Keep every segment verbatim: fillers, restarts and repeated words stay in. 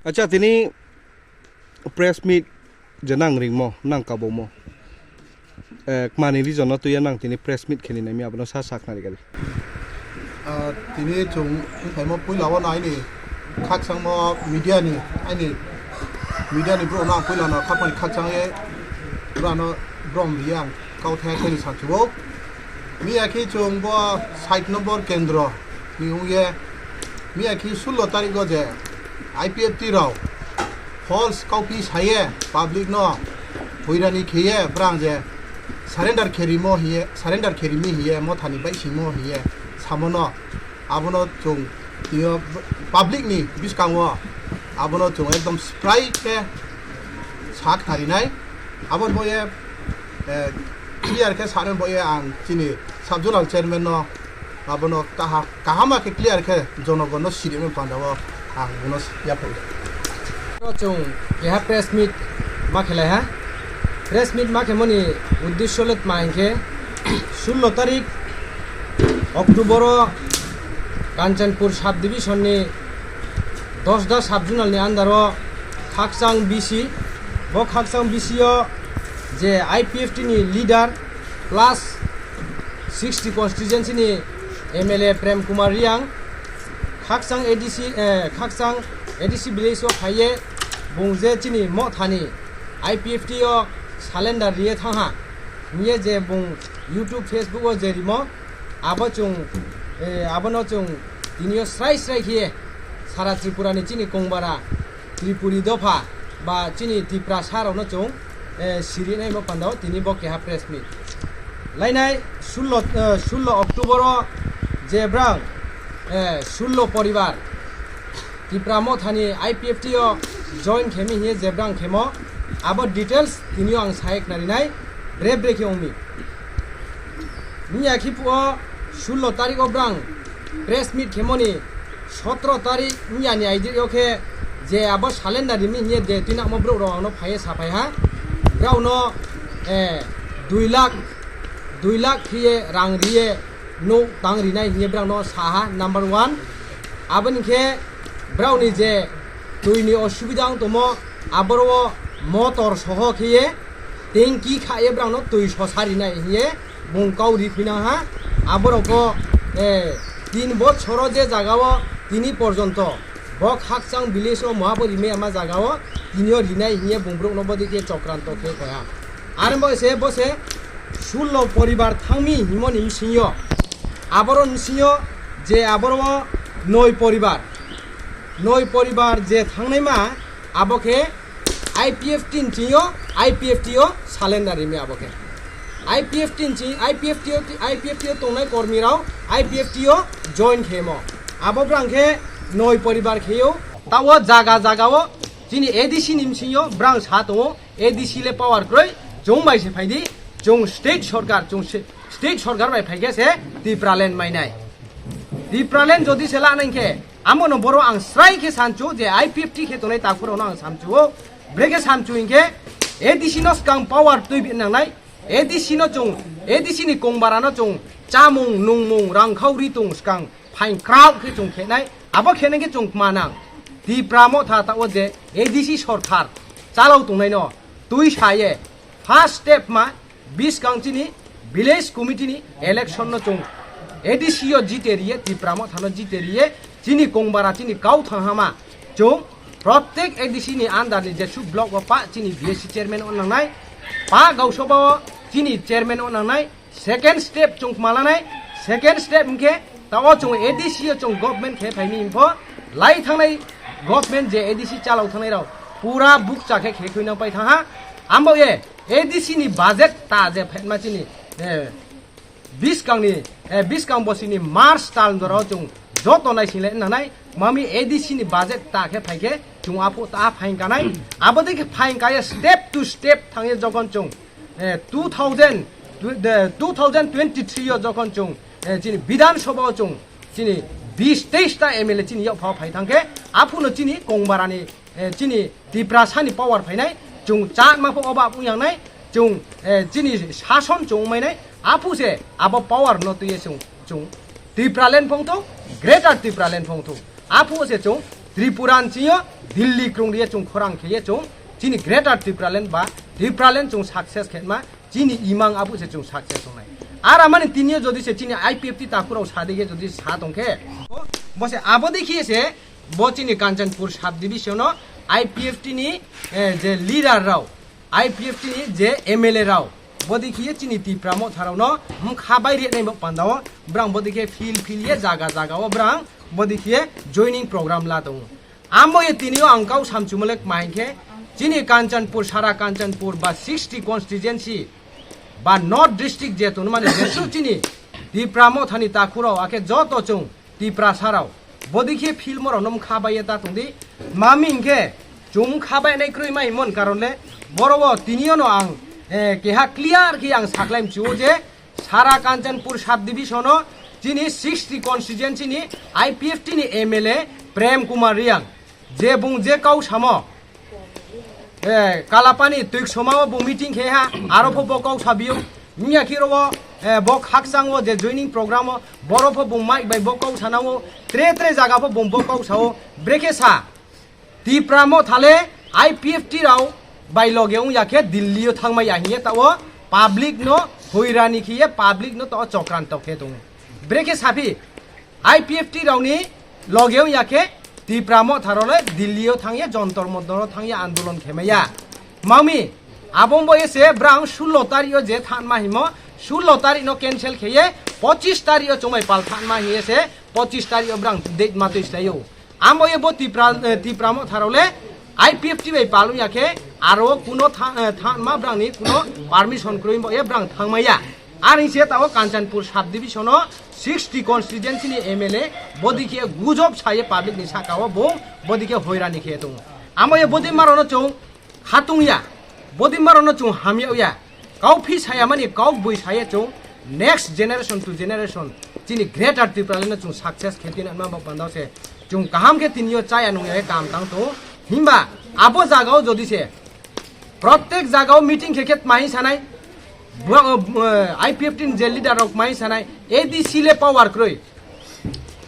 Acha, tini press meet je nang ringmo, nang kabomo. Eh, kmani reason no tuya nang tini press meet kheni naimi abono sa saknari gari. Ah, tini chwng wngkhaimo puila o no aini khaksangmo media ni, aini media ni borok no ang puila no khapani khaksang ye borok no brom riya ang kau thaya thani sachuo. Miya khe chwng bo sait nombor kendro ni wngye, miya khe sullo tarikh o je I P F T rok false kauphi saye public no hoirani kheye brang je surrender khe rimo hiye, surrender khe rimi hiye, mothani bai simo hiye samono, abono chwng tio public ni bwskango abono chwng ekdom spray khe sak narinai. Abo boye, eh, clear khe saknai boye ang chini sub zonal chairman no abono kaha-, kahama khe clear khe jonogon no siriknai panda o ang bono yaphai. Chwng keha press meet ma khelai ha. Press meet ma khemoni uddesho le tma hinkhe sullo tarik October o Kanchanpur sub division ni Dosda sub zonal ni under o Khakchang B C, bo Khakchang B C o je I P F T ni leader plus sixty constituency ni M L A Prem Kumar Riang, Khakchang A D C, eh, Khakchang A D C village o phaiye bung je chini mothani I P F T o surrender riye thangha, hiye je bung YouTube, Facebook o je rimo, abo chwng, eh, abono chwng tini o srai srai khe sara Tripura ni chini kongbara Tripuri dopha ba chini Tiprasa rokno chwng, eh, siri naima panda o tini bo keha press meet lainai sullo, eh, sullo October o je brang, eh, sullo poribar Tipra mothani I P F T o join khemi hiye je brang khemo, abo details tini o ang saik narinai bre bre khe wngmi. Miya khe phuo sullo tarik o brang press meet khemoni sotro tarik miya ni aidi o khe je abo surrender rimi hiye je tinakmo borok rok no phaiye saphai ha. Brao no, eh, dui lakh, dui lakh khiye rang riye nuk tang rinai hiye brao no saha number one. Aboni khe brao ni je twi ni osubida wng tomo aboro o motor soho khiye Tengki kha ye brang no twi sosa rinai hiye bung kau ri phina ha. Aborok bo, eh, tin bochoro je jaga o tini porjonto bo Khakchang village o moha bo rimai ama jaga o tini o rinai hiye bung borok no bodi khe chokranto khe kha ha. Ar bo se, bo se sullo poribar thangmi himoni bsing yo. Aboro bsing yo je aboro o noi poribar, noi poribar je thangnai ma abo khe I P F T ni ching yo, I P F T o surrender rimi abo khe. I P F T ni ching, I P F T o, I P F T o tongnai kormi rao I P F T o join khemo. Abo brang khe noi poribar khe yo. Tao jaga jaga o chini A D C ni bsing yo brang sa tongo, A D C le power kroi, chwng bai se phai di, chwng state sorkar, chwng se, state sorkar bai phai khe se Tipraland mainai. Tipraland jodi se lanai khe, amo no boro ang srai khe sanchu je I P F T khe tongnai takhurok no ang samchu o. Bre khe samchu hinkhe A D C no skang power twi bi nangnai. A D C no chwng, A D C ni kongbara no chwng chamung, nungmung, rangkhau ri tong skang phaing krauk khe chwng khenai. Abo khenai khe chwng kma nang. Tipra motha ta o je A D C sorkar chalao tongnai no twi sa ye first step ma Biskang chini village committee ni election no chwng A D C o jite riye, Tipra motha no jite riye, chini kongbara chini kau thanghama chwng protek A D C ni under ni jesu block o pa chini B S C chairman o nangnai, pa gausaba o chini chairman o nangnai, second step chwng kma lanai, second step hinkhe ta o chwng A D C o chwng government khe phaimi hinkho lai thangnai government je A D C chalao thangnai rao pura bukcha khe khe khuinang pai thangha, ambo ye A D C ni budget ta je phaima chini, eh, biskang ni, eh, biskang bosi ni March tal jora o chwng joto nai single nanai mami A D C ni budget ta khe phai khe chwng aphu ta phaing kanai. Abo de khe phaing kaya step to step thang ye jokhon chwng, eh, two thousand, eh, two thousand twenty-three o jokhon chwng, eh, chini Bidhan Sabha o chwng chini bis teis ta M L A chini yok phao phai thang khe aphu no chini kongbara ni eh, chini Tiprasa ni power phainai, chwng chatma pho oba wng yangnai, chwng, eh, chini sason chwng mainai, aphu se abo power no twi ye chwng, chwng Tipraland phongthok, Greater Tipraland phongthok, aphu se chwng Tripura ni sio Delhi krung riye chung khorang kheye chung chini Greater Tipraland ba Tipraland chung success khe ma chini imang abu se chung success wngnai. Ar amani tiniyo jodi se chini I P F T takhurao sadi khe jodi sa tong khe, bo se abo dekhiye se bo chini Kanchanpur sub division o I P F T ni, eh, je leader rao, I P F T ni je M L A rao, bodi khiye chini Tipra Motha rao no mkha bai ri nai bo panda o, brang bodi khe field field ye jaga jaga o brang bodi khiye joining program la tongo. Ambo ye tini o ang kau samchumole kma hinkhe chini Kanchanpur, sara Kanchanpur ba sixty constituency ba North District je tongmani jesu chini Tipra Motha ni takhurao akhe joto chung Tiprasa rao bodi khe film rao no mkha bai ye ta tong di. Mami hinkhe chung mkha bai nai kroi mai mon karon le boro o tini o no ang, eh, keha clear khe ang saklai mchu je sara Kanchanpur sub division o chini sixty constituency ni I P F T ni M L A Prem Kumar Riang je bung je kau samo, eh, Kalapani Tuiksoma o bung meeting khe ha, aro pho bo kau sabio. Miya khiro o, eh, bo khakchang o je joining program o, boro pho bung mic bai bo kau sana o, tre tre jaga pho bung bo kau sa o, brekhe sa. Tipra Motha le I P F T rao bai loge wng ya khe Delhi o thangmai ya hiye ta o public no hoirani khiye public no ta o chokranto khe tongo. Brekhe saphi I P F T rao ni loge wng ya khe Tipra Motha rao le Delhi o thang ye Jontor Montor o thang ye andolon khe maya. Mami, abo bo ese brang sullo tari o je thanma himo, sullo tari no cancel khe ye pochis tari o chumai pal thanma hiye se pochis tari o brang date ma twi slai o. Amo ye bo Tipra, eh, Tipra Motha rao le I P F T bai palu ya khe aro kuno tha-, eh, thanma brang ni kuno permission kroi bo ye brang thangmaya. Ani se ta o Kanchanpur sub division o sixty constituency ni M L A bodi khe gujob sa ye public ni saka o bo bodi khe hoirani khe tongo. Amo ye bodi maro no chung khatung ya, bodi maro no chung hamya ya. Kau phi saya mani kau bui saya chung next generation to generation chini Greater Tipraland no chung success khe tin ma bok pandao se chung kaham khe tin yo chaya nung ya kam tang to himba abo jaga o jodi se protek jaga o meeting khe khe mai sanai bo, eh, I P F T ni je leader rok mai sanai A D C le power kroi.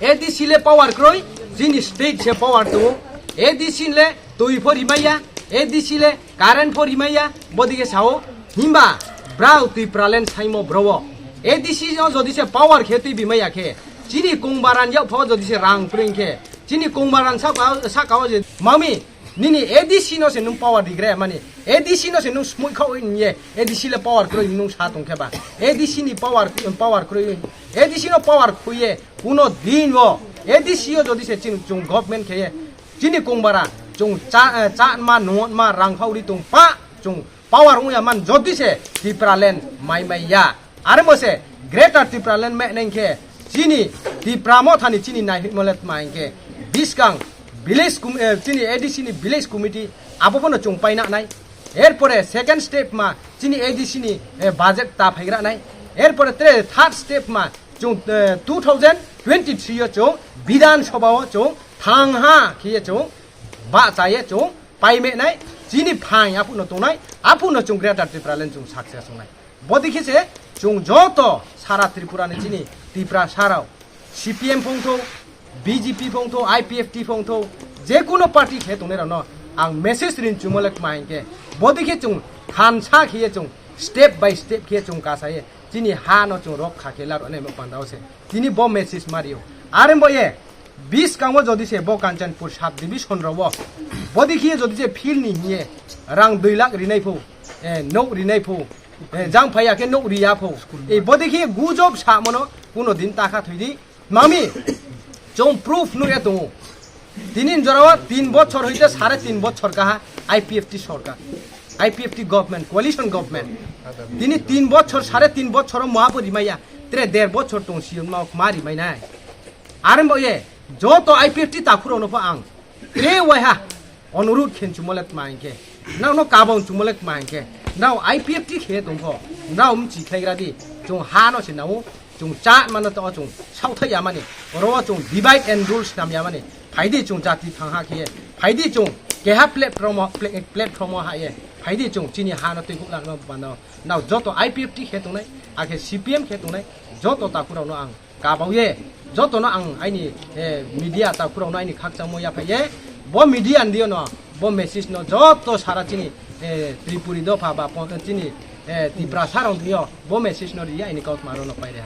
A D C le power kroi, chini state se power tongo. A D C le twi pho rimaya, A D C le current pho rimaya, bodike sao, himba brao Tipraland saimo browo. A D C no jodi se power khe twi bimaya khe, chini kungbaran yao pho jodi se rang pring khe, chini kungbaran saka, saka o je mami, nini A D C no se nung power rigra mani, A D C no se nung smui kha oi niye, A D C le power kroi nung sa tong khe ba, A D C ni power, power kroi, A D C no power khuye, kuno din o A D C o jodi se chini chung government kheye, chini kungbara chung cha, eh, cha ma nung ma rang khauri tong pa chung power wngya man jodi se Tipraland mai mai ya. Are mo se Greater Tipraland me neng khe chini Tipra Mothani chini nai himo le tma hingkhe biskang village com-, eh, chini A D C ni village committee abo bono chung paina nai. Erpore second step ma chini A D C ni, eh, budget ta phaigra nai. Erpore tre third step ma chung, eh, two thousand twenty-three o chung Bidhan Sabha o chung thang ha khiye chung ba chaye chung paime nai chini phai aphuno tongnai aphuno chung Greater Tipraland chung success wngnai. Bodikhe se chung joto sara Tripura ni chini Tiprasa rao C P M phongtho, B J P phongtho, I P F T phongtho, je kuno party khe tongnai rao no ang message rin chumo le kma hingkhe bodikhe chung khansa khiye chung step by step khiye chung kasaye chini ha no chung rok kha khe laro nai mo pandao se tini bo message mario. Are bo ye biskango jodi se bo Kanchanpur sub division rao bodikhe jodi se field ni hiye rang dui lakh rinai pho, eh, nok rinai pho, eh, jang phaiya khe nok riya pho. Eh, bodikhe gujob sa mono kuno din takha thoi di. Mami, chung proof nugya tongo. Tini jorao tin bochor hoite sare tin bochor kaha I P F T sorkar. I P F T government, coalition government. Tini tin bochor, sare tin bochor o moha bo rimaya. Tre der bochor tong si ma, ma rimai nai. Are bo ye, joto I P F T takhurao no pho ang. Tre waiha. Onurud khe chumole tma hingkhe, nrao no kabong chumole tma hingkhe, nrao I P F T khe tongkho, nrao mchi khlaigra di, chung ha no se nao, chung cha mano to chung sauthai yamani, oro chung divide and rule snam yamani, phaidi chung jati thang ha khe, phaidi chung keha platform o, pla-, platform o ha ye, phaidi chung chini ha no twi khuk lang no bano, nrao joto I P F T khe tongnai, akhe C P M khe tongnai, joto takhurao no ang kabao ye, Jotono ang aini, eh, media takhurokno aini khakchangmo yaphaiye, bo media ni dino bo message no joto sara chini, eh, Tripuri dopha ba pon-, chini, eh, Tiprasa rok thwiyo bo message no riya aini kautma rokno paire.